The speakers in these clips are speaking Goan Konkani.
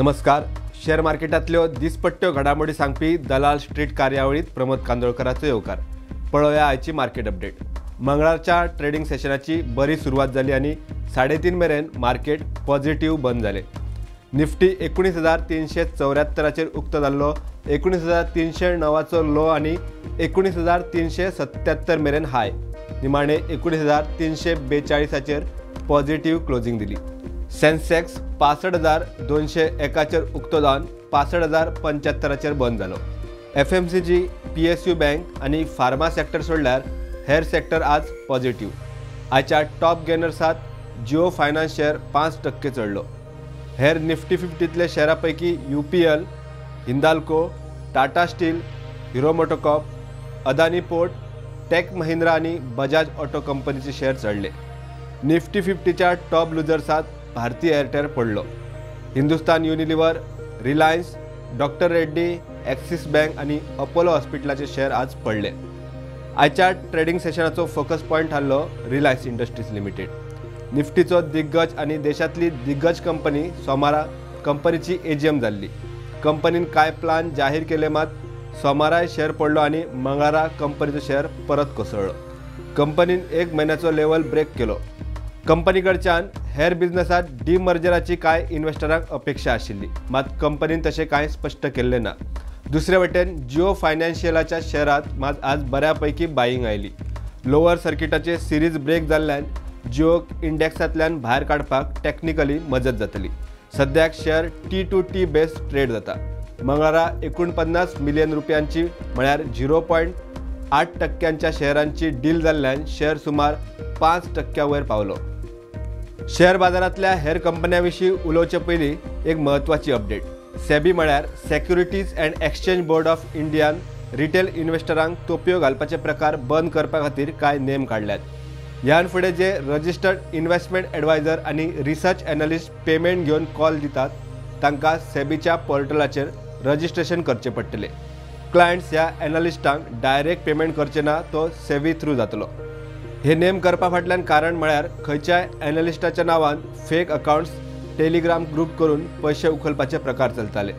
नमस्कार. शेअर मार्केटांतल्यो दिसपट्ट्यो घडामोडी सांगपी दलाल स्ट्रीट कार्यावळीत प्रमोद कांदोळकराचो येवकार. पळोवया आयची मार्केट अपडेट. मंगळारच्या ट्रेडिंग सेशनाची बरी सुरवात जाली आनी 3:30 मेरेन मार्केट पॉझिटिव्ह बंद जालें. निफ्टी 19,374 उक्तो जाल्लो, 19,309चो लो आनी 19,377 मेरेन हाय. निमाणे 19,342 पॉझिटिव्ह क्लोजिंग दिली. सेन्सेक्स 65,201 उक्तो जावन 65,075 बंद जालो. FMCG, PSU bank आनी फार्मा सेक्टर सोडल्यार हेर सेक्टर आज पॉझिटिव्ह. आयच्या टॉप गेनर्सात जिओ फायनान्स शेअर 5% चढलो. हेर निफ्टी 50तले शेअरा पैकी UPL, Hindalco, Tata steel, Hero MotoCorp, Adani port, tech Mahindra आनी बजाज ऑटो कंपनीचे शेअर चढले. निफ्टी 50च्या टॉप लुजर्सात भारती एअरटेल पडलो. Hindustan Unilever, Reliance, doctor Reddy, Axis bank आनी अपोलो हॉस्पिटलाचे शेअर आज पडले. आयच्या ट्रेडिंग सेशनाचो फोकस पॉयंट थारलो रिलायन्स इंडस्ट्रीज लिमिटेड. निफ्टीचो दिग्गज आनी देशांतली दिग्गज कंपनी सोमारा कंपनीची एजीएम जाल्ली. कंपनीन कांय प्लान जाहीर केले, मात सोमाराय शेअर पडलो आनी मंगळारा कंपनीचो शेअर परत कोसळ्ळो. कंपनीन एक म्हयन्याचो लेवल ब्रेक केलो. कंपनी कडच्यान हेर बिझनेसात डिमर्जराची कांय इन्व्हेस्टरांक अपेक्षा आशिल्ली, मात कंपनीन तशें कांय स्पश्ट केल्लें ना. दुसरे वटेन जिओ फायनान्शियलाच्या शेअरात मात आज बऱ्यापैकी बायिंग आयली. लोअर सर्किटाचे सिरीज ब्रेक जाल्ल्यान जिओ इंडेक्सांतल्यान भायर काडपाक टॅक्निकली मजत जातली. सद्याक share T to T base trade जाता. मंगळारा 49 मिलियन रुपयांची म्हळ्यार 0.8% शेअरांची डील जाल्ल्यान शेअर सुमार 5% वयर पावलो. शेअर बाजारांतल्या हेर कंपन्यां विशीं उलोवचे पयलीं एक म्हत्वाची अपडेट. सेबी म्हळ्यार securities and exchange board of Indian retail इन्व्हेस्टरांक तोपयो घालपाचे प्रकार बंद करपा खातीर कांय नेम काडल्यात. ह्यान फुडें जे रजिस्टर्ड इन्व्हेस्टमेंट एडवायझर आनी रिसर्च एनालिस्ट पेमेंट घेवन कॉल दितात तांकां सेबीच्या पोर्टलाचेर रजिस्ट्रेशन करचें पडटलें. क्लायंट्स ह्या एनालिस्टांक डायरेक्ट पेमेंट करचे ना, तो सेबी थ्रू जातलो. हे नेम करपा फाटल्यान कारण म्हळ्यार खंयच्याय एनालिस्टाच्या नांवान फेक अकाउंट्स टेलिग्राम ग्रूप करून पयशे उखलपाचे प्रकार चलताले.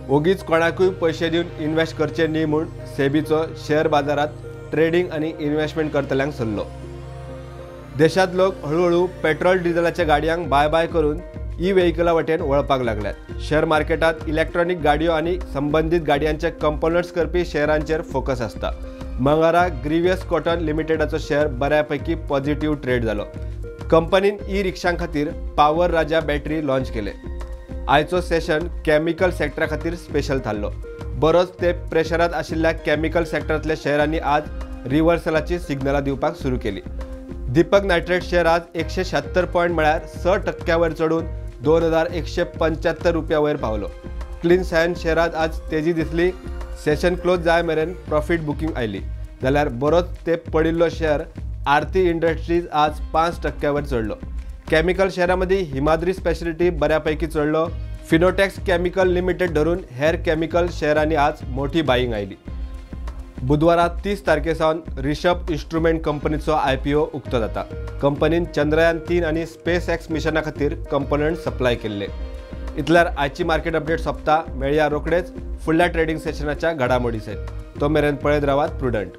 ओगीच कोणाकूय पयशे दिवन इन्व्हेस्ट करचे न्ही म्हूण सेबीचो शेअर बाजारांत ट्रेडिंग आनी इन्व्हेस्टमेंट करतल्यांक सल्लो. देशांत लोक हळुहळू पेट्रोल डिझलाच्या गाडयांक बाय बाय करून ई व्हेकला वटेन वळपाक लागल्यात. शेअर मार्केटांत इलेक्ट्रॉनिक गाडयो आनी संबंदीत गाडयांचे कंपोनंट्स करपी शेअरांचेर फोकस आसता. मंगळारा ग्रीवियस कॉटन लिमिटेडाचो शेअर बऱ्यापैकी पॉझिटिव्ह ट्रेड जालो. कंपनीन ई रिक्षां खातीर पावर राजा बॅटरी लॉन्च केले. आयचो सेशन केमिकल सेक्टरा खातीर स्पेशल थारलो. बरोच ते प्रेशरांत आशिल्ल्या केमिकल सेक्टरांतल्या शेअरांनी आज रिव्हर्सलाची सिग्नलां दिवपाक सुरू केली. दीपक नायट्रेट शेअर आज 176 पॉयंट म्हळ्यार 6% वयर चडून 2,175 रुपया वयर पावलो. क्लीन सायन्स शेअरांत आज तेजी दिसली. सेशन क्लोज जाय मेरेन प्रॉफिट बुकींग आयली, जाल्यार बरोच ते पडिल्लो शेअर आरती इंडस्ट्रीज आज 5% वयर चडलो. केमिकल शेअरा मदीं हिमाद्री स्पेशलिटी बऱ्यापैकी चडलो. फिनोटेक्स केमिकल लिमिटेड धरून हेर केमिकल शेअरांनी आज मोठी बायिंग आयली. बुधवारा 30 तारखे सावन रिषभ इन्स्ट्रुमेंट कंपनीचो IPO उक्तो जाता. कंपनीन चंद्रयान 3 आनी स्पेस एक्स मिशना खातीर कंपोनंट सप्लाय केल्ले. इतल्यार आयची मार्केट अपडेट सोंपता. मेळया रोखडेच फुडल्या ट्रेडिंग सेशनाच्या घडामोडी सयत. तो मेरेन पळयत रावात प्रुडंट.